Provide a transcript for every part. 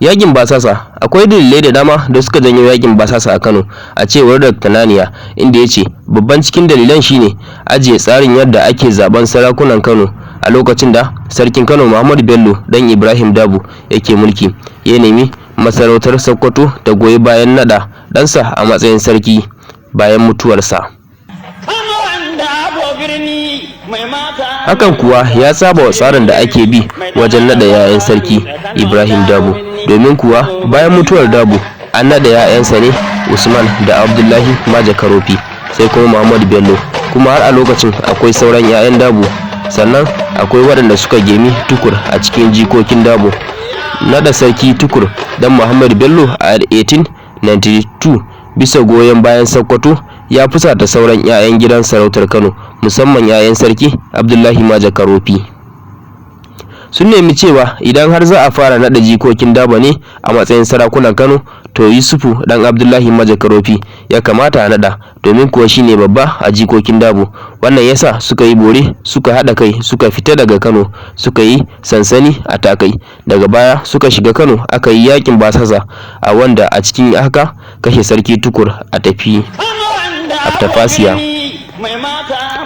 Yakin basasa. Akwai dalilai da dama da suka janyo yakin basasa a Kano, a cewar Dr. Naniya, inda ya ce babban cikin dalilan shine ajiye tsarin yadda ake zaben sarakunan Kano a lokacin da Sarkin Kano Muhammadu Bello dan Ibrahim Dabo yake mulki, ya nemi masarautar Sokoto ta goyi bayan naɗa ɗansa a matsayin sarki bayan mutuwarsa. Hakan kuwa ya saba wa tsarin da ake bi wajen naɗa 'ya'yan Sarki Ibrahim Dabo, domin kuwa bayan mutuwar Dabo an naɗa 'ya'yansa ne Usman da Abdullahi Maje Karofi, sai kuma Muhammadu Bello, kuma har a lokacin akwai sauran 'ya'yan Dabo, sannan akwai waɗanda suka gemi Tukur a cikin jikokin Dabo. Naɗa Sarki Tukur dan Muhammadu Bello a 1892 bisa goyon bayan Sokoto ya fusata sauran 'ya'yan gidan sarautar Kano, musamman 'ya'yan Sarki Abdullahi Maje Karofi. Sun nemi cewa idan har za a fara naɗa jikokin Dabo ne a matsayin sarakunan Kano, to Yusufu dan Abdullahi Maje Karofi ya kamata a naɗa, domin kuwa shine babba a jikokin Dabo. Wannan yasa suka yi bore, suka haɗa kai, suka fita daga Kano, suka yi sansani a Takai. Daga baya suka shiga Kano, aka yi yakin basasa, a wanda a cikin haka kashe Sarki Tukur a tafi Tafasiya.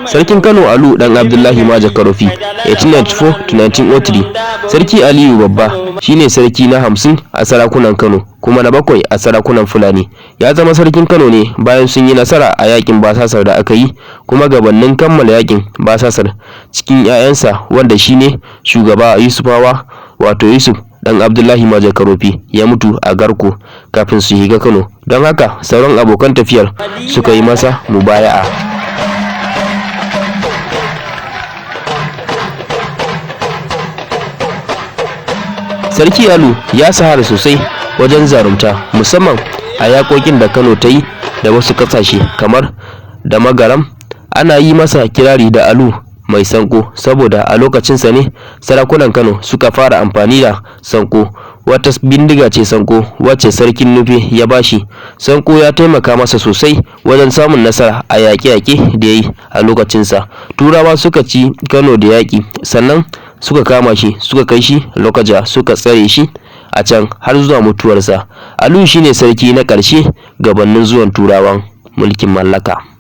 Sarkin Kano Alu dan Abdullahi Maje Karofi, 1894 to 1903. Sarki Aliyu Babba shine sarki na 50 a sarakunan Kano kuma na 7 a sarakunan Fulani. Ya zama sarkin Kano ne bayan sun yi nasara a yakin basasar da aka yi, kuma gabanin kammala yakin basasar cikin 'ya'yansa wanda shine shugaba Yusufawa, wato Yusuf dan Abdullahi Maje Karofi, ya mutu a Garko kafin su shiga Kano, don haka sauran abokan tafiyar suka yi masa mubaya'a. Sarki Alu ya sahara sosai wajen zarumta, musamman a yakokin da Kano ta yi da wasu kasashe kamar da Magaram. Ana yi masa kirari da Alu mai sanko saboda a lokacinsa ne sarakunan Kano suka fara amfani da sanko. Wata bindiga ce sanko wacce Sarkin Nufe ya bashi. Sanko ya taimaka masa sosai wajen samun nasara a yaƙe-yaƙe da ya yi a lokacinsa. Turawa suka ci Kano da yaƙi, sannan suka kama shi, suka kai shi Lokoja, suka tsare shi a can har zuwa mutuwarsa. Alu shine sarki na ƙarshe gabanin zuwan Turawan mulkin mallaka.